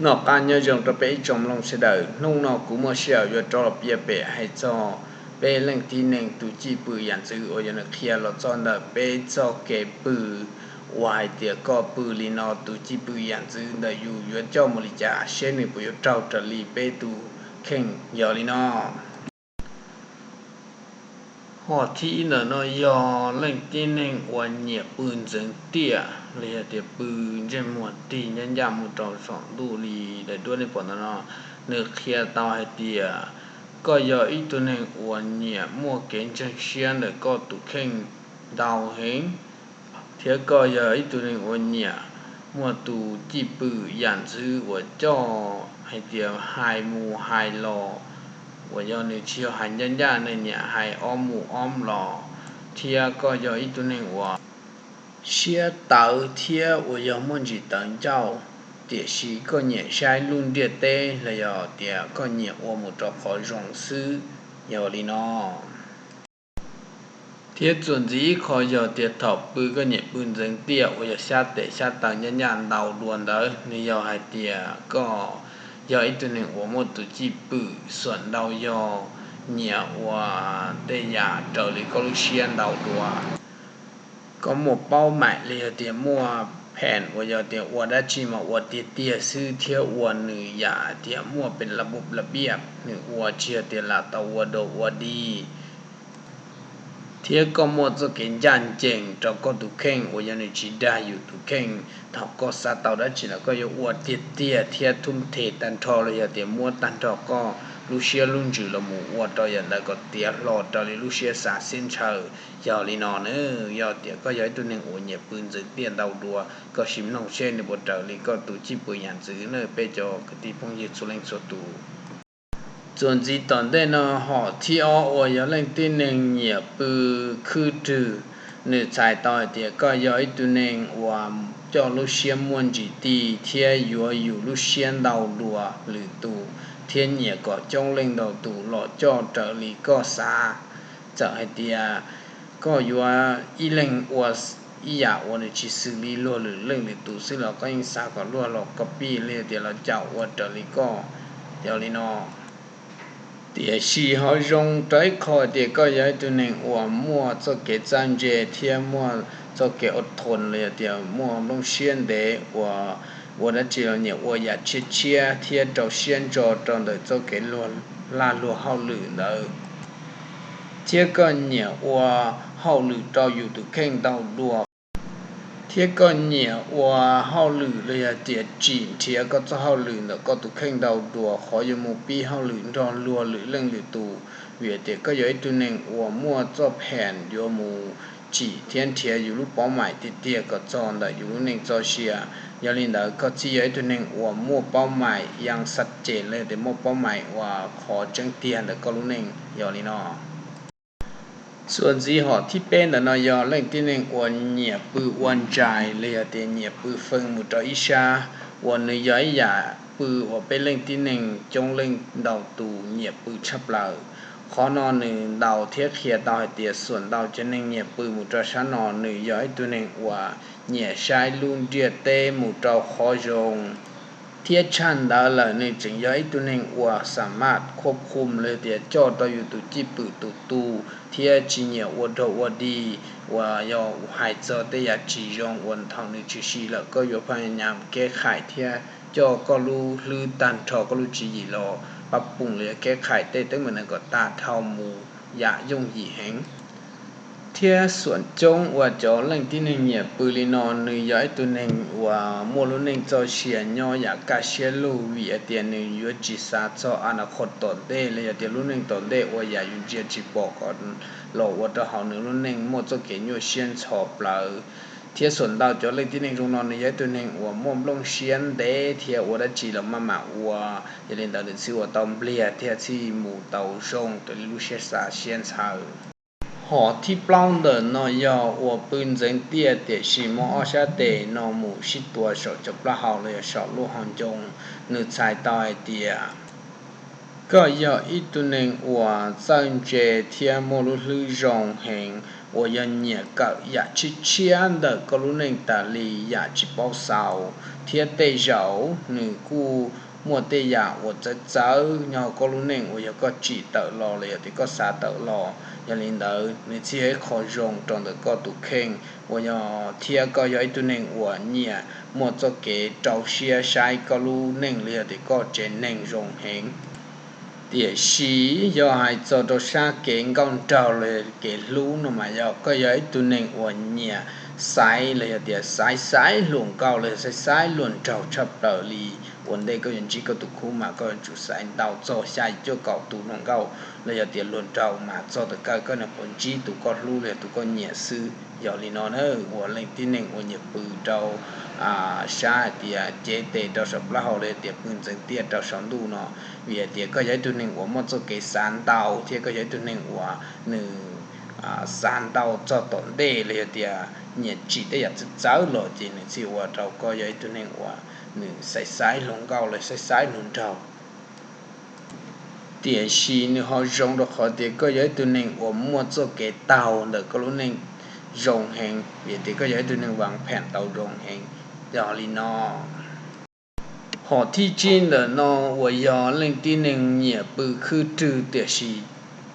Noj qab nyob zoo rau peb ib tsoom mloog sawv daws, hnub no kuv muaj sij hawm yuav rov los piav pem hais txog peb leej tib neeg tus cwj pwm yam ntxwv uas yog nws qhia los txog ntawm peb txoj kev pw, uas hais tias koj pw li no tus cwj pwm yam ntxwv ntawm yus yuav coj mus li cas, seb nws puas yuav raug raws li peb tus kheej. Yog li no, hom thib ib ntawm no yog leej tib neeg uas nyiam pw ntxeev tiaj los yog tias pw ntsej muag tig ncaj ncaj mus rau saum ntuj li daim duab nej pom ntawm no. Nws qhia tau hais tias koj yog ib tug neeg uas nyiam muaj kev ntseeg siab ntawm koj tus kheej ntau heev, thiab koj yog ib tug neeg uas nyiam muaj tus cwj pwm yam ntxwv uas coj hais tias hais mus hais los, uas yog nws tsis yog hais ncaj ncaj, nws nyiam hais ob mus ob los, thiab koj yog ib tug neeg uas siab tawv thiab uas yog muaj ntsis tawv ncauj, tiam sis koj nyiam saib lub ntiaj teb los yog tias koj nyiam ua mus rau qhov zoo xwb. Yog li no, thiab txuas ntxiv ib qho yog tias thaum pw koj nyiam pw ntxeev tiaj uas yog xyab tes xyab taw ncaj ncaj ntau dua ntawd, nws yog hais tias koj yog ib tug neeg uas muaj tus cwj pwm xuam ntau yog nyiam ua tej yam raws li koj lub siab ntau dua. Koj muaj paub maim li yog tias muaj pheem uas yog tias ua dab tsi mas ua tiag tiag xwb thiab ua nws yam tias muaj pes la bub la biaj, nws ua tsis yog tias lam tau ua dog ua dig. Thiab koj muaj txoj kev ncaj ncees rau koj tus kheej uas yog nws tsis dag yus tus kheej. Thaum koj xav tau dab tsi los koj yuav ua tiag tiag thiab thub them tag nrho los yog tias muab tag nrho koj lub siab lub ntsws los mus ua rau yam ntawd kom tiav hlo raws li lub siab xav siab ntshaw. Yog li no na, yog tias koj yog ib tug neeg uas nyiam pw ntxeev tiaj ntau dua, koj sim mloog seb nws puas raws li koj tus cwj pwm yam ntxwv na peb cov kwv tij phooj ywg txhua leej txhua tus. Txuas ntxiv tom ntej no hom thib ob uas yog leej tib neeg nyiam pw khwb rwg, nws txhais tau hais tias koj yog ib tug neeg uas coj lub siab muaj ntsis ti thiab yuav yus lub siab ntau dua lwm tus, thiab nyiam kom coob leej ntau tus los coj raws li koj xav. Txawm hais tias koj yuav ib leeg ua ib yam uas nws tsis xws li luag lwm leej lwm tus xwb los koj yeej xav kom luag los copy li tias los caum ua raws li koj. Yog li no, tiam sis ho zoo rau ib qho tias koj yog ib tug neeg uas muaj txoj kev txawj ntse thiab muaj txoj kev ua thoos los yog tias muaj nplooj siab ntev uas ua dab tsi los nyiam ua yam tshiab tshiab thiab rau siab ntso rau ntawm txoj kev lag luag hauj lwm ntawd, thiab koj nyiam ua hauj lwm rau yus tus kheej ntau dua, thiab koj nyiam ua hauj lwm los yog tias tsim nrhiav koj txoj hauj lwm ntawm koj tus kheej ntau dua, qhov yuav mus pib hauj lwm nrog luag lwm leej lwm tus, vim tias koj yog ib tug neeg uas muaj txoj pheem yuav mus tsim thiab nrhiav yus lub paub maim tiag tiag kom txog ntawm yus lub neej txoj sia. Yog li ntawd koj thiaj yog ib tug neeg uas muaj paub maim yang xav ces los yog tias muaj paub maim uas qhov tseeb tiag ntawm koj lub neej. Yog li no, txuas ntxiv hom thib peb ntawm no yog leej tib neeg uas nyiam pw ua ntsais los yog tias nyiam pw feeb mus rau ib sab, uas nws yog ib yam pw uas peb leej tib neeg coob leej ntau tus nyiam pw tshaj plaws. Qhov no nws ntaus thiab qhia tau hais tias xuam ntau cov neeg nyiam pw mus rau sab no nws yog ib tug neeg uas nyiam saib lub ntiaj teb mus rau qhov zoo, thiab tshaj ntawd lawm nws tseem yog ib tug neeg uas xa maj khuab khum los tias coj tau yus tus cwj pwm tus tu, thiab tsis nyiam ua dog ua dig uas yog hais txog tej yam tsis zoo uas thaum nws tshwm sim lawm koj yuav pha nyam kev khaim thiab coj koj lub hlwb tag nrho koj lub tswv yim los pab pum los yog kev khaim tej teeb meem no kom tag dhau mus yam yooj yim heev. Thiab xuam coob uas cov leej tib neeg nyiam pw li no nws yog ib tug neeg uas muaj lub neej txoj sia nyob yam kaj siab lug vim hais tias nws yuav tsis xav txog a na qhov tom ntej los yog tias lub neej tom ntej uas yam yus ntsia tsis pom kom los ua rau hauv nws lub neej muaj txoj kev nyuaj siab ntxhov plawv. Thiab xuam ntau cov leej tib neeg zoo no nws yog ib tug neeg uas muaj nplooj siab ntev thiab ua dab tsi los maj mam ua, yog li ntawd nws thiaj ua tau npliag thiab thiaj mus tau zoo raws li lub siab xav siab ntshaw. Hom thib plaub ntawm no yog uas pw ntxeev tiaj tiam sis muab ob sab tes no mus sib tua saum cov plaub hau los yog saum lub hau ncoo, nws txhais tau hais tias Koj yog ib tug neeg uas txawj ntse thiab muaj lub hlwb zoo heev, uas yog nyiam kawm yam tshiab tshiab ntawm koj lub neej tas li yam tsis paub xaus, thiab tej zaum nws kuj muaj tej yam uas txawv txawv nyob hauv koj lub neej uas yog koj tsim tawm los los yog tias koj xav tawm los. Yog li ntawd nws thiaj yog ib qho zoo rau ntawm koj tus kheej uas yog, thiab koj yog ib tug neeg uas nyiam muaj txoj kev rau siab saib koj lub neej los yog tias koj tsev neeg zoo heev. Tiam sis yog hais txog rau sab kev nkauj nraug los yog kev hlub no mas yog koj yog ib tug neeg uas nyiam xaiv los yog tias xaiv xaiv hluas nkauj los yog xaiv xaiv hluas nraug tshaj plaws li. Ua ntej koj yuav ntsib koj tus khub mas koj yuav tsum xaiv ntau txog xya cuaj kaum tus hluas nkauj los yog tias hluas nraug mas txog thaum kawg koj yuav ntsib tus koj hlub los yog tus koj nyiam xwb. Yog li no na, ua leej tib neeg uas nyiam pw rau sab hais tias cev tes rau saum plaub hau los yog tias pw ntxeev tiaj rau saum ntuj no, vim hais tias koj yog ib tug neeg uas muaj txoj kev xav ntau thiab koj yog ib tug neeg uas nws xav ntau txog tom ntej los yog tias nyiam tsim tej yam txawv txawv los ces nws thiaj ua rau koj yog ib tug neeg uas nws xaiv xaiv hluas nkauj los xaiv xaiv hluas nraug. Tiam sis nws ho zoo rau qhov tias koj yog ib tug neeg uas muaj txoj kev taug ntawm koj lub neej zoo heev, vim tias koj yog ib tug neeg vav phem tau zoo heev. Yog li no, hom thib tsib ntawm no uas yog leej tib neeg nyiam pw khwb rwg tiam sis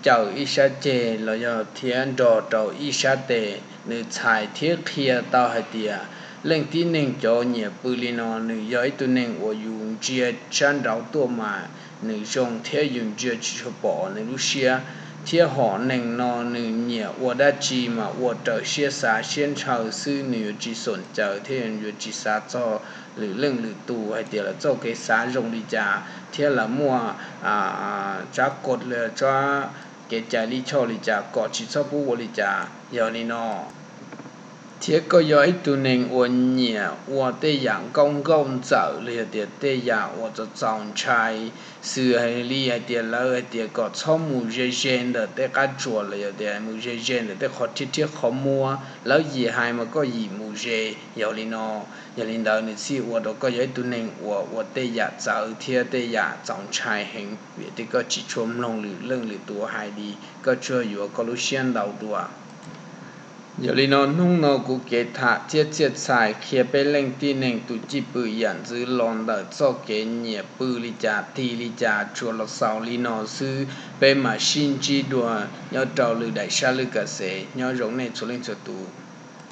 caw ib sab ceg los yog thiab nrog rau ib sab tes, nws txhais thiab qhia tau hais tias leej tib neeg cov nyiam pw li no nws yog ib tug neeg uas yus ntsia sab nraud tuaj mas nws zoo thiab yus ntsia tsis tshua pom nws lub siab. Thiab hom neeg no nws nyiam ua dab tsi mas ua raws siab xav siab ntshaw xwb, nws yuav tsis xoom caws thiab yuav tsis xav txog lwm leej lwm tus hais tias lawv txoj kev xav zoo li cas thiab lawv muaj tsab kod li tsab kev cai lij choj li cas kom tsis txhob pub ua li cas. Yog li no, thiab koj yog ib tug neeg uas nyiam ua tej yam nkauj nkauj ntxawm los yog tias tej yam uas txaus txaus ntshai, xws hais li hais tias lawv hais tias kom txhob mus ze ze ntawm tej qab tsuas los yog tias mus ze ze ntawm tej qhov rhiab rhiab qhov muab, lawv yim hais mas koj yim mus ze. Yog li no, yog li ntawd nws thiaj ua rau koj yog ib tug neeg uas ua tej yam txawv thiab tej yam txaus ntshai heev, vim tias koj tsis tshua mloog lwm leej lwm tus hais li, koj tsuas yuav koj lub siab ntau dua. Yog li no hnub no kuv kev tham thiab txiaj txhais qhia peb leej tib neeg tus cwj pwm yam ntxwv los ntawm txoj kev nyiam pw li cas tig li cas tsuas los xaus li no xwb, peb mam sib ntsib dua nyob rau lwm daim sab lwj kam xev, nyob zoo nej txhua leej txhua tus.